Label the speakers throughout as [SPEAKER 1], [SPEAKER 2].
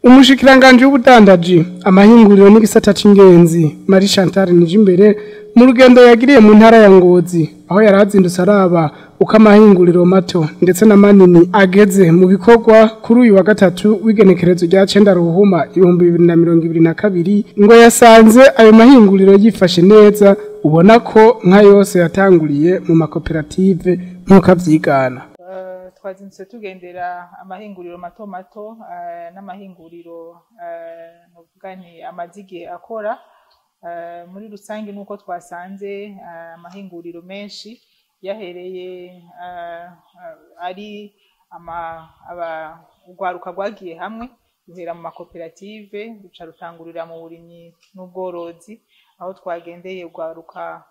[SPEAKER 1] Umushikiranganji w'ubudandaji, amahinguriro n'igisata c'ingenzi, Marie Chantal Nijimbere, mu rugendo yagiriye mu ntara ya Ngozi, aho yarazindutse araba uko amahinguriro mato ndetse na manini ageze mu bikorwa kuri uyu wa gatatu w'igenekerezo rya 9 Ruhuma 2022, ngo yasanze ayo mahinguriro yifashe neza, ubona ko nka yose yatanguriye mu makoperative nk'uko avyigana.
[SPEAKER 2] Twazindutse tugendera amahinguriro mato mato n'amahinguriro novuga nti amaze igihe akora. Muri rusange nuko twasanze amahinguriro menshi yahereye ari urwaruka rwagiye hamwe ruhera mu makoperative ruca rutangurira mu burimyi n'ubworozi, aho twagendeye urwaruka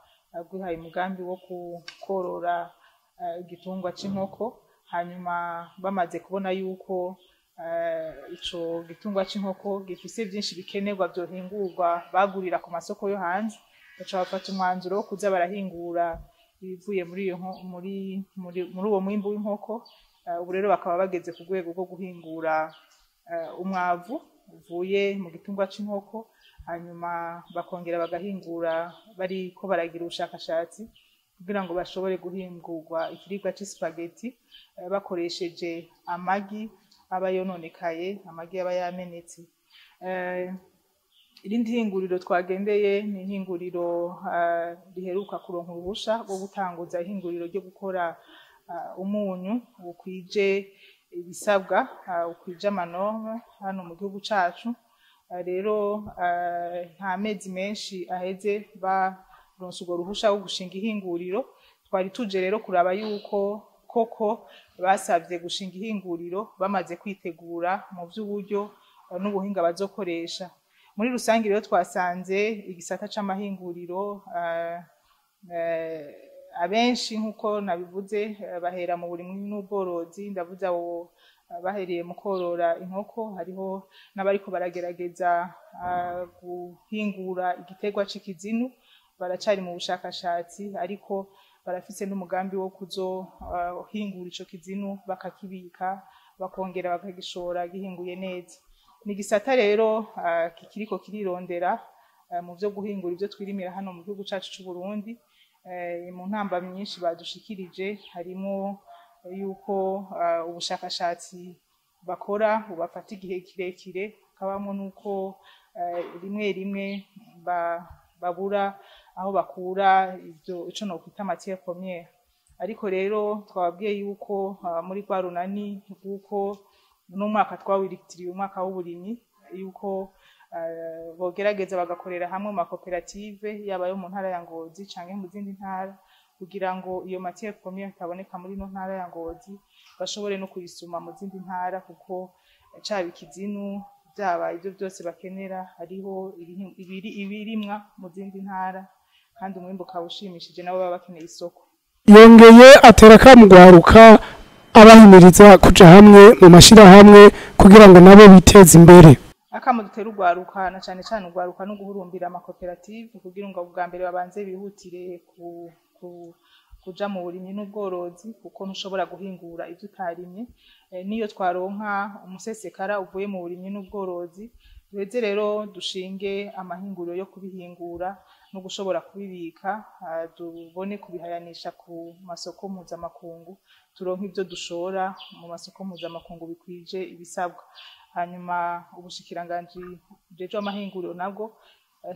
[SPEAKER 2] rwihaye umugambi wo korora igitungwa c'inkoko. Hanyuma bamaze kubona yuko ico gitungwa c'inkoko gifise vyinshi bikenerwa vyohingurwa bagurira ku masoko yo hanze, baca bafata umwanzuro wo kuza barahingura ibivuye muri uwo mwimbu w'inkoko. Ubu rero bakaba bageze ku rwego rwo guhingura umwavu uvuye mu gitungwa c'inkoko, hanyuma bakongera bagahingura bariko baragira ubushakashatsi kugira ngo bashobore guhingurwa ikiribwa c'isupageti bakoresheje amagi aba yononekaye, amagi aba yamenetse. Irindi hinguriro twagendeye ni ihinguriro riheruka kuronka uruhusha rwo gutanguza ihinguriro ryo gukora umunyu ukwije ibisabwa, ukwije amanorme hano mu gihugu cacu. Rero nta mezi menshi aheze baronse urwo ruhusha rwo gushinga ihinguriro. Twari tuje rero kuraba yuko koko basavye gushinga ihinguriro bamaze kwitegura mu vy'uburyo n'ubuhinga bazokoresha. Muri rusange rero twasanze igisata c'amahinguriro abenshi nkuko nabivuze bahera mu burimyi n'ubworozi. Ndavuze abo bahereye mu korora inkoko, hariho n'abariko baragerageza guhingura igiterwa c'ikizinu, baracari mu bushakashatsi ariko barafise n'umugambi wo kuzohingura ico kizinu bakakibika bakongera bakagishora gihinguye neza. Ni igisata rero kikiriko kirirondera mu vyo guhingura ivyo twirimira hano mu gihugu cacu c'u Burundi. Mu ntamba myinshi badushikirije harimo yuko ubushakashatsi bakora bubafata igihe kirekire, kabamwo nuko rimwe rimwe babura aho bakura ivyo ico nokwita matière première. Ariko rero twababwiye yuko muri rwa runani rw'uko n'umwaka twawiritiriye umwaka w'uburimyi, yuko bogerageza bagakorera hamwe mu makoperative yaba yo mu ntara ya Ngozi canke mu zindi ntara, kugira ngo iyo matière première itaboneka muri ino ntara ya Ngozi bashobore no kuyisuma mu zindi ntara, kuko caba ikizinu vyaba ivyo vyose bakenera hariho ibirimwa mu zindi ntara, kandi umwimbu ukaba ushimishije nabo baba bakeneye isoko.
[SPEAKER 1] Yongeye atera akamugwaruka abahimiriza kuja hamwe mu mashirahamwe kugira ngo nabo biteze imbere.
[SPEAKER 2] Akamo dutera urwaruka na cane cane urwaruka no guhurumbira amakoperative kugira ngo ubwa mbere babanze bihutire kuja mu burimyi n'ubworozi, kuko ntushobora guhingura ivyo utarimye. Niyo twaronka umusesekara uvuye mu burimyi n'ubworozi, duheze rero dushinge amahinguriro yo kubihingura no gushobora kubibika, tubone kubihayanisha ku masoko mpuzamakungu, turonke ivyo dushora mu masoko mpuzamakungu bikwije ibisabwa. Hanyuma ubushikiranganji bujejwe amahinguriro nabwo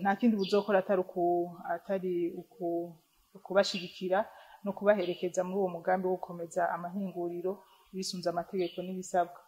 [SPEAKER 2] nta kindi buzokora atari ukubashigikira no kubaherekeza muri uwo mugambi wo gukomeza amahinguriro bisunze amategeko n'ibisabwa.